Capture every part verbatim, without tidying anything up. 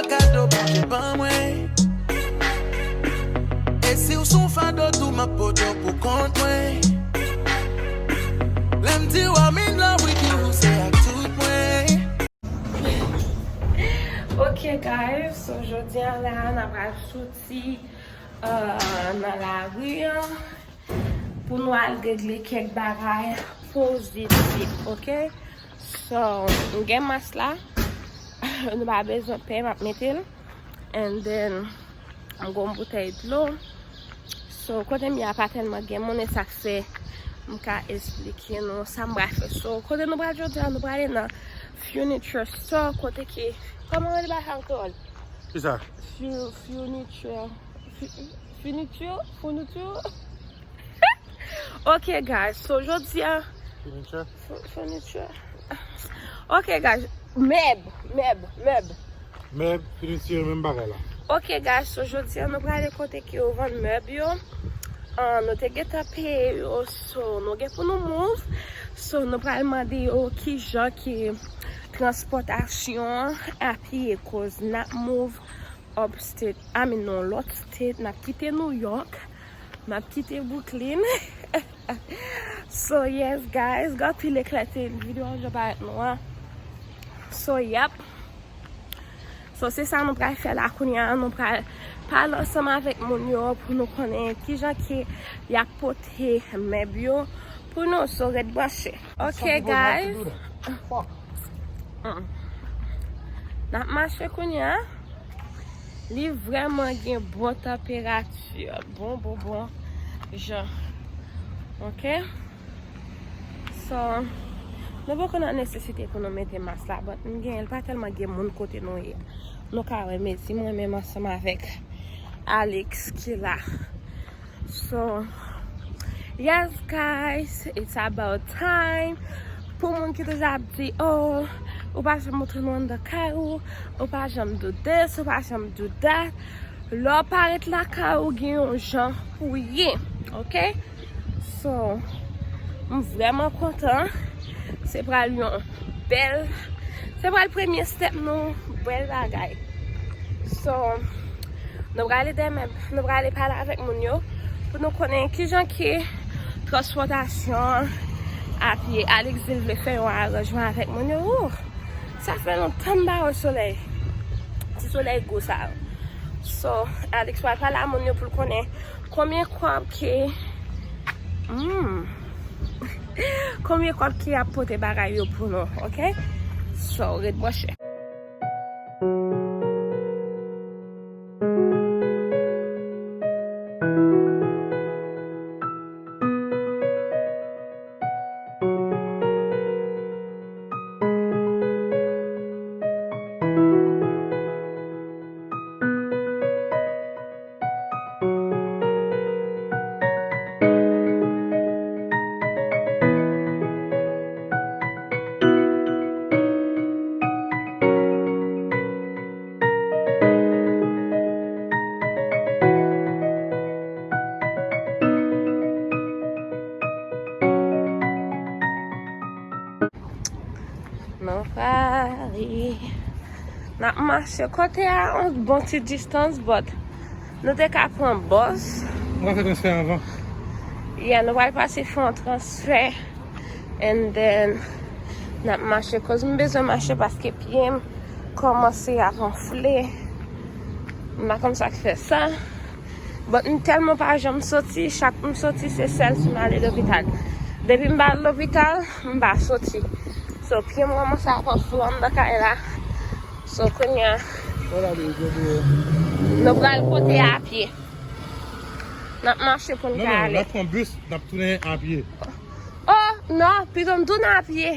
Kado Bondye ban mwen. E si w sou fado tou, m ap pote w pou kont mwen. Lè m di w I'm in love with you, se ak tout mwen. Ok, guys, so jodi a la, n ap al soti, euh, nan lari an pou nou al regle kèk bagay pozitif, ok? So, m gen mas la, nou pa bezwen pè, m ap mete l. And then, m gen yon boutèy dlo. So, kote m ye a pa tèlman gen moun, e sa k fè m ka esplike nou sa m pral fè. So, kote nou pral jodi a, nou prale nan furniture store, kote ki, kòman yo rele bagay sa an kreyòl? Kisa? Fu-, furniture. Fu-, furniture? Furniture? Ok, guys, so jodi a. Furniture? Fu-, furniture. Ok, guys, mèb, mèb, mèb. Mèb, furniture, menm bagay la. Ok, guys, so jodi a nou prale kote ke yo vann mèb yo. Ah, nou te gentan peye yo, so nou gen pou nou move. So nou pral mande yo kijan ke transpòtasyon an ap ye, koz n ap move upstate, I mean, non, lòt state, n ap kite New York, n ap kite Brooklyn. So, yes, guys, gen anpil eklè te videyo an jan parèt nou an. So, yep. So, se sa nou pral fè la kounye a, nou pral pale ansanm avèk moun yo pou nou konnen kijan ke y ap pote mèb yo pou nou. So, ret branche. Ok, guys. Mm. N ap mache kounye a. Li vrèman gen bon tanperati, bon, bon, bon jan. Ok? So, nou poko nan nesesite pou nou mete mas la, but m gen, pa tèlman gen moun kote nou ye. Nou ka wè, mezi mwen menm ansanm avèk Alex ki la. So, yes, guys, it's about time. Pou moun ki toujou ap di, oh, ou pa janm montre nou anndan kay ou, ou pa janm do this, ou pa janm do that. Lè w parèt lakay ou, gen yon jan pou w ye, ok? So, m vrèman kontan. Se pral yon bèl, se pral premye step nou, bèl bagay. So, nou prale demen, nou prale pale avèk moun yo pou nou konnen kijan ke transpòtasyon an ap ye. Alex di l vle fè yon aranjman avèk moun yo. Wouh! Sa fè lontan m pa wè solèy. Ti solèy gwo sa yo. So, Alex pral pale a moun yo pou l konnen konbyen kòb ke, hmm, konbyen kòb ke ap pote bagay yo pou nou, ok? So, ret branche. Nou prale. N ap mache kote a yon bon ti distance, but nou te ka pran bus. Nou pral fè transfè anvan. Yeah, nou pral pase fè yon transfè. And then, n ap mache. Koz m bezwen mache paske pye m kòmanse ap anfle. M pa konn sa k fè sa. But m tèlman pa janm soti, chak m soti se sèl si m ale lopital. Depi m pa al lopital, m pa soti. So, pye m kòmanse ap anfle anndan kay la. So, kounye a, nou pral kote a pye. N ap mache pou n ka ale. Non, non, n ap pran bis, n ap tounen a pye. Oh, non, pito m tounen a pye.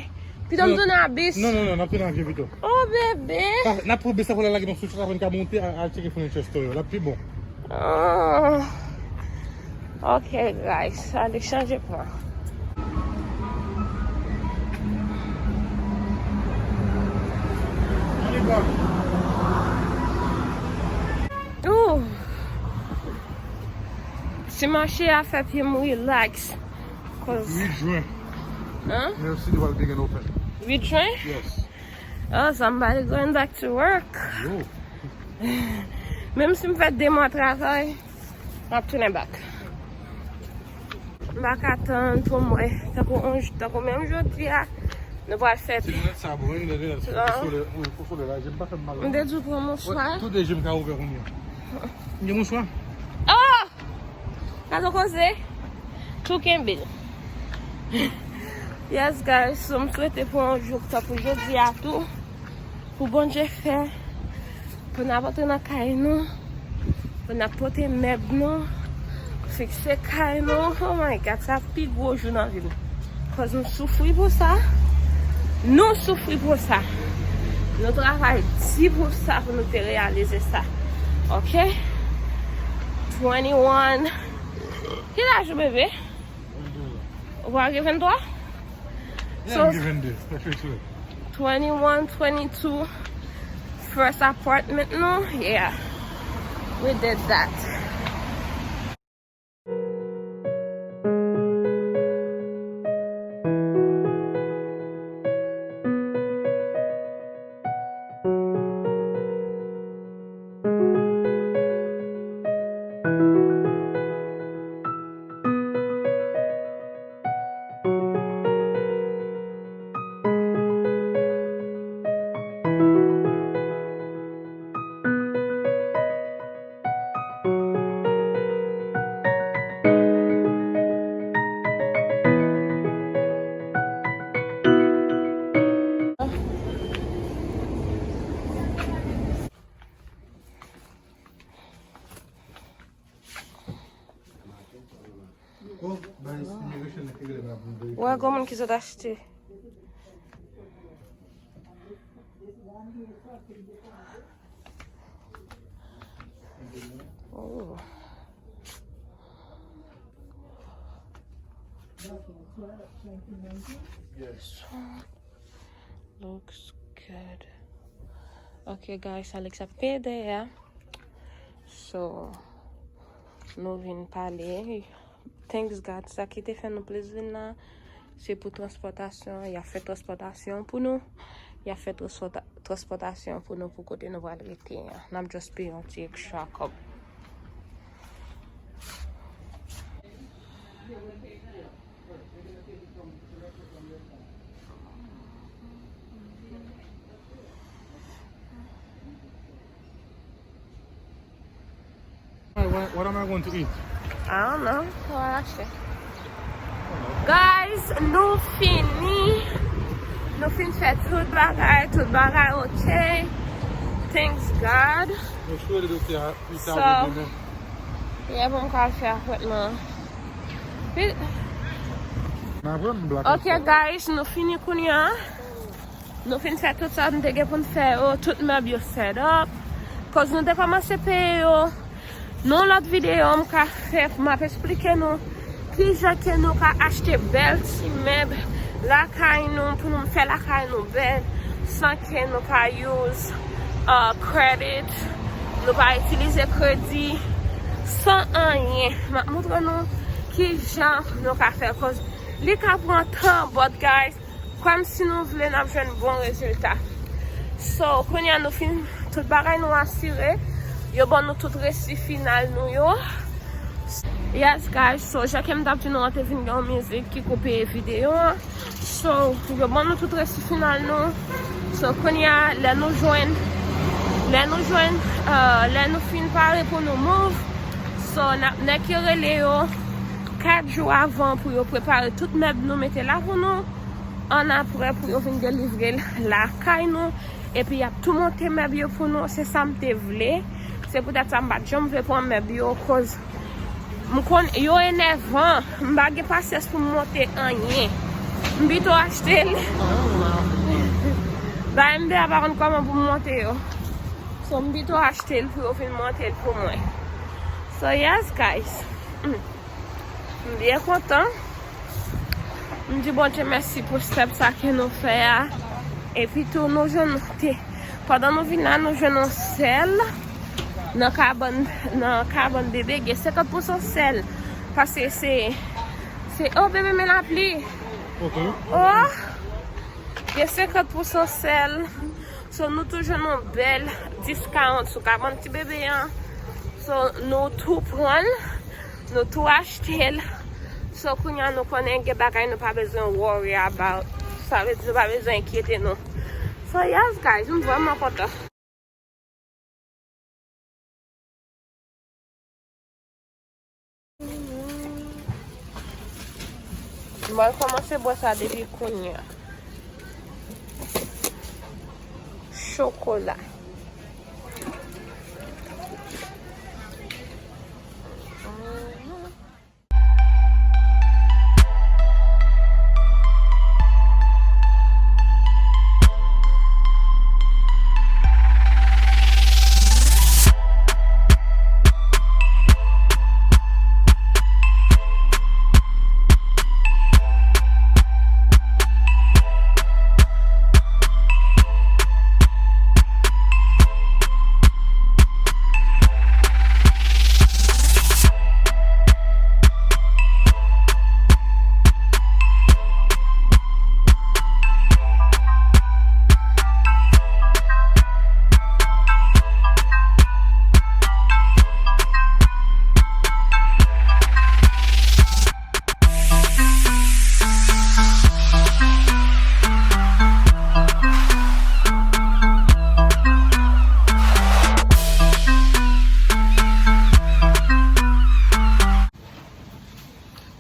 Pito m tounen a bis. Non, non, non, n ap tounen a pye pito. Oh, bebe. N ap pran bis la pou l al lage nou sou chak apre n ka monte al, al tcheke furniture store yo. L ap pi bon. Oh. Ok, guys, ale chanje plan. Ooh. Ti mache a fè pye m relax. Cause... uit jen. Hein? Mercy, li pral begin open. Uit jen? Yes. Oh, somebody going back to work. Yo. Menm si m fè de mwa travay, m ap tounen back. M pa ka tann pou m wè, tankou on, tankou menm jodi a, nou pral fè. Ti linèt sa bon, wi, linèt, linèt. Pou solèy, wi, pou solèy la, je m pa fè m mal. M te di w pran mouchwa. Tou de je m ka ouvè kounye a. M gen mouchwa. Oh! Gade koze. Tou kenbe l. Yes, guys, so m swete pou yon jou tankou jodi a tou. Pou Bondye fè. Pou n ap antre nan kay nou. Pou n ap pote mèb nou. Fikse kay nou. Oh my God, sa pi gwo jou nan vi m. Cause nou soufri pou sa. Nou soufri pou sa. Nou travay di pou sa, pou nou te reyalize sa. Ok? Twenty-one. Ki laj ou, bebe? Ou pa gen venntwa? Yeah, so, m gen vennde. Twenty-one, twenty-two. First apartment nou. Yeah. We did that. Wè, gon moun ki sot achte. Oh. This one looks good. Ok, guys, Alex ap peye dèyè. So, nou vin pale. Thanks God, sa ki te fè nou plis vin la, se pou transpòtasyon. Y ap fè transpòtasyon pou nou. Y ap fè transpòta-, transpòtasyon pou nou pou kote nou pral rete an. N ap just peye yon ti extra kòb. What, what am I going to eat? I don't know. Sa w achte? Guys, nou fini. Nou fin fè tout bagay, tout bagay ok. Thanks God. Nou swete doktè a, pi ta demen. So, yeah, pou m ka fè apwentman. Pi- N a pran black. Ok, guys, nou fini kounye a. Nou fin fè tout sa nou te gen pou n fè yo, tout mèb yo set up. Koz nou te kòmanse peye yo. Nan yon lòt videyo, m ka fè, m ap esplike nou kijan ke nou ka achte bèl ti mèb lakay nou, pou nou fè lakay nou bèl, san ke nou pa use, uh, credit, nou pa itilize kredi, san anyen. M ap montre nou kijan nou ka fè, koz li ka pran tan, but guys, kwè m, si nou vle, n ap jwenn bon rezilta. So, kounye a nou fin, tout bagay nou asire. Yo ban nou tout resi final nou yo. Yes, guys, so, jan ke m t ap di nou, an te vin gen yon mizik ki koupe videyo an. So, yo ban nou tout resi final nou. So, kounye a, lè nou jwenn, lè nou jwenn, euh, lè nou fin pare pou nou move, so, n ap, nèg yo rele yo kat jou avan pou yo prepare tout mèb nou mete la pou nou. Annapre pou yo vin delivre l lakay nou. Epi y ap tou monte mèb yo pou nou. Se sa m te vle. Se poutèt sa m pa t janm vle pran mèb yo, koz m konn yo enèvan. M pa gen pasyans pou m monte anyen. M pito achte l. Ba M D A pa konn kòman pou m monte yo. So, m pito achte l pou yo vin monte l pou mwen. So, yes, guys. Mm. M byen kontan. M di Bondye mèsi pou step sa ke nou fè a. Epi tou, nou jwenn te, pandan nou vin la, nou jwenn yon sèl nan kabann, nan kabann bebe, gen senkant pousan sèl. Paske se, se, oh, bebe, men lapli. Ok. Oh! Gen senkant pousan sèl. So, nou tou jwenn yon bèl Discount sou kabann ti bebe an. So, nou tou pran l, nou tou achte l. So, kounye a nou konnen gen bagay nou pa bezwen worry about. Sa vle di nou pa bezwen enkyete nou. So, yes, guys, m vrèman kontan. Mwen kòmanse bwè sa depi kounye a. Chokola.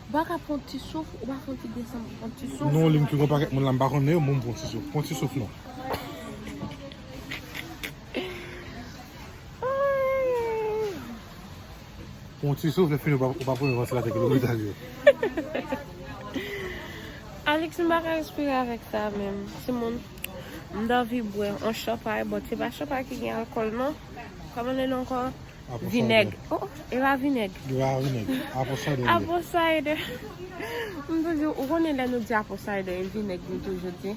Ou pa ka pran ti souf, ou pa pran ti desann, pran ti souf. Non, li m ki gon pakèt moun la, m pa konnen yo, bon, m pran ti souf. Pran ti souf, non. Pran ti souf, lè fini, ou pa, ou pa pran vantilatè ki lopital yo. Alex, m pa ka respire avèk sa menm. Timoun, m t anvi bwè yon chanpay, but se pa chanpay ki gen alkòl, non. Kòman li rele ankò? Apple cider. Vinèg. Oh, e pa vinèg. E pa vinèg. Apple cider. Apple cider. M toujou, ou konnen lè nou di apple cider, e vinèg nou toujou di.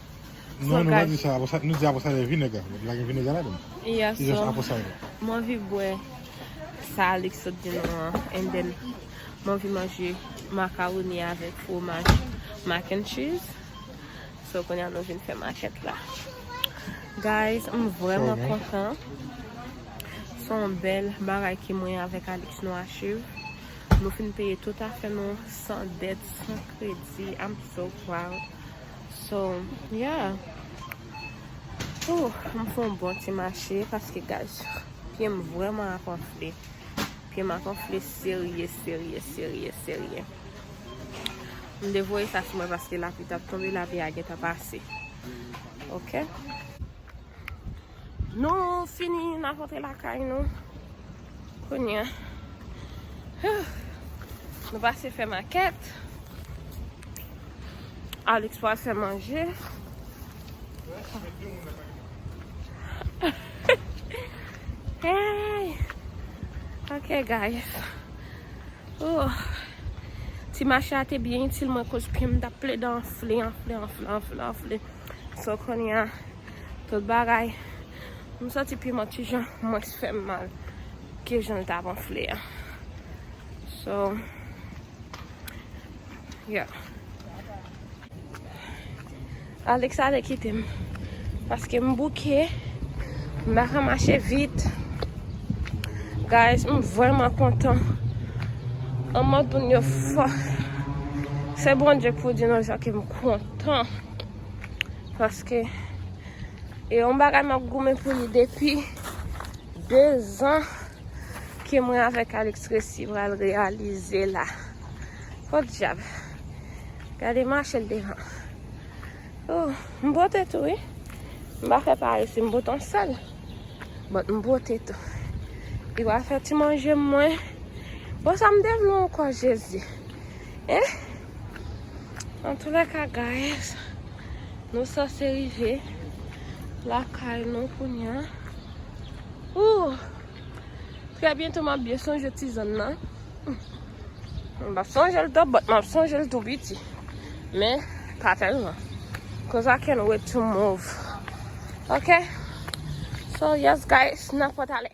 Non, nou pa di sa, apple cider, nou di apple cider e vinèg la. La gen vinèg ladan. Yeah, so, m anvi bwè sa Alex sot di nou an, and then m anvi manje makawoni avèk fwomaj, mac and cheese. So, kounye a nou vin fè makèt la. Guys, m vrèman kontan. Se yon bèl bagay ke mwen avèk Alex nou achieve. Nou fin peye tout afè nou san dèt, san kredi. I'm so proud. So, yeah. Ooh, m fè yon bon ti mache paske, guys, pye m vrèman ap anfle. Pye m ap anfle serye, serye, serye, serye. M te voye sa sou mwen paske lapli t ap tonbe, lapli a gentan pase. Ok. Nou fini, n ap rantre lakay nou. Kounye a. Nou pase fè makèt. Alex pral fè manje. Hey! Ok, guys. Oh. Ti mache a te byen itil mwen, koz pye m t ap plede anfle, anfle, anfle, anfle, anfle. So, kounye a, tout bagay. M santi pye m ti jan mwens fè m mal ke jan l t ap anfle a. So, yeah. Alex ale kite m. Paske m bouke. M pa ka mache vit. Guys, m vrèman kontan. An mòd moun yo fò. Se Bondye k pou di nou jan ke m kontan. Paske e yon bagay m ap goumen pou li depi de zan ke mwen avèk Alex resi pral reyalize la. Podyab. Gade mache l devan. Oh, m pote tou, wi. M pa fè parese, m pote yon sèl. But m pote tou. Li pral fè ti manje mwen. Bon, sa m te vle ankò, Jezi. Hein? Antoulèka, guys, nou sanse rive lakay nou kounye a. Ooh! Trè byento m ap byen sonje ti zòn nan. M p ap sonje l twòp, but m ap sonje l tou piti. Men, pa tèlman. Cause I can't wait to move. Ok? So, yes, guys, n ap pòt ale.